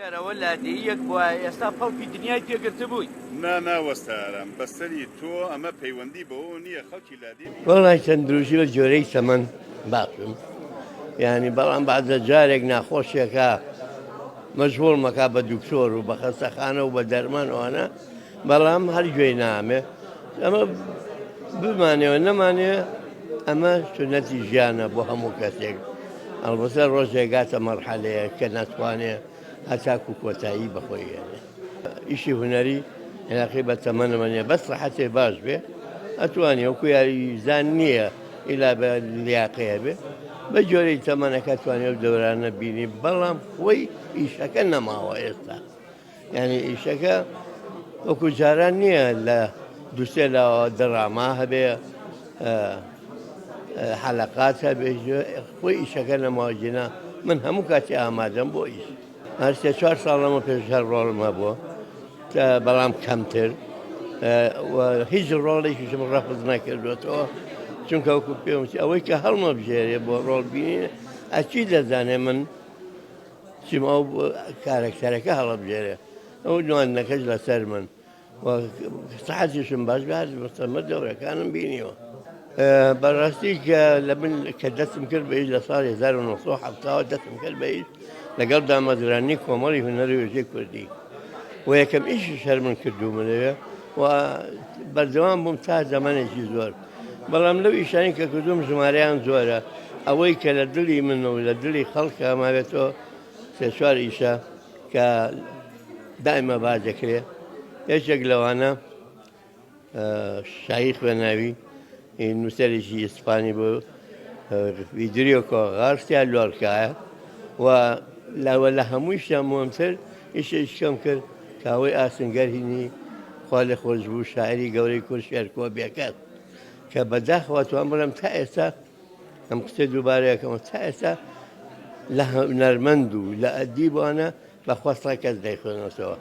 گەر ئەوە لادێییەک بوایە ئێستا پەڵپی دنیای پێ گرتبووی. نا نا وەستا ئارام بەسەری تۆ ئەمە پەیوەندی بەوەوە نییە خەڵکی لادێ بینی. وەڵای تەندروستی بە جۆرەی تەمەن باشم یانی بەڵام بەعزە جارێک ناخۆشیەکە مەجبوڵ مەکا بە دکتۆر و بە خەستەخانە و بە دەرمان ئەوانە بەڵام هەر گوێی نامێ ئەمە بمانەوە نەمانێ ئەمە سونەتی ژیانە بۆ هەموو کەسێک ئەڵبەتە ڕۆژێک گاتە مەرحەلەیە کە ناتوانێ هەتاکو کۆتایی بەخۆی هێنێ ئیشی هونەری عێراقی بە تەمەنەوە نیە بەس ڕەحەتێ باش بێ ئەتوانێ وەکو یاریزان نییە ئیلا بە لیاقەیە بێ بە جۆرەی تەمەنەکە توانێ و دەورانە بینی بەڵام خۆی ئیشەکە نەماوە ئێستا یعنی ئیشەکە وەکو جاران نییە لە دوسێ لاوە دراما هەبێ حەلقات هەبێ خۆی ئیشەکە نەماوە جینا من هەموو کاتی ئامادەم بۆ ئیش هەر سێ چوار ساڵ لەمە پێش هەر ڕۆڵم هەبووە بەڵام کەمتر و هیچ ڕۆڵێکیشم ڕەفز نەکردوێتەوە چونکە وەکو پێم وتی ئەوەی کە هەڵمەبژێرێ بۆ ڕۆڵ بینی ئەچی دەزانێ من چیم ئەو کارەکتەرەکە هەڵەبژێرێ ئەو نواندنەکەش لەسەر من و سەحەتیشم باش بێ هەر بەسەمە دەورەکانم بینیوە. بەڕاستی کە لە من کە دەستم کرد بە ئیش لە ساڵی 1970 دەستم کرد بە ئیش لەگەڵ دامەزرانی کۆمەڵی هونەری وێژەی کوردی و یەکەم ئیشیش هەر من کردوومە لەوێ و بەردەوام بووم تا زەمەنێکی زۆر بەڵام لەو ئیشانی کە کردوم ژمارەیان زۆرە ئەوەی کە لە دڵی من و لە دڵی خەڵکە ماوێتەوە سێ چوار ئیشە کە دایمە باس دەکرێ یەکێک لەوانە شایی خوێناوی نووسەرێکی ئیسپانی بۆ فیدریۆکۆ غارسیا لۆرکایە و لاوە لە هەموویشیان مهمتر ئیشێکی کەم کرد کاوەی ئاسنگەر هینی خوا لێ خۆش بوو شاعری گەورەی کورد شێرکۆ بێکەس کە بەداخەوە توان بڵێم تا ئێستا ئەم قسەی دووبارەیەکەمەوە تا ئێستا لە هونەرمەند و لە ئەدیبانە بەخوا سەد کەس دەیخوێنێتەوە.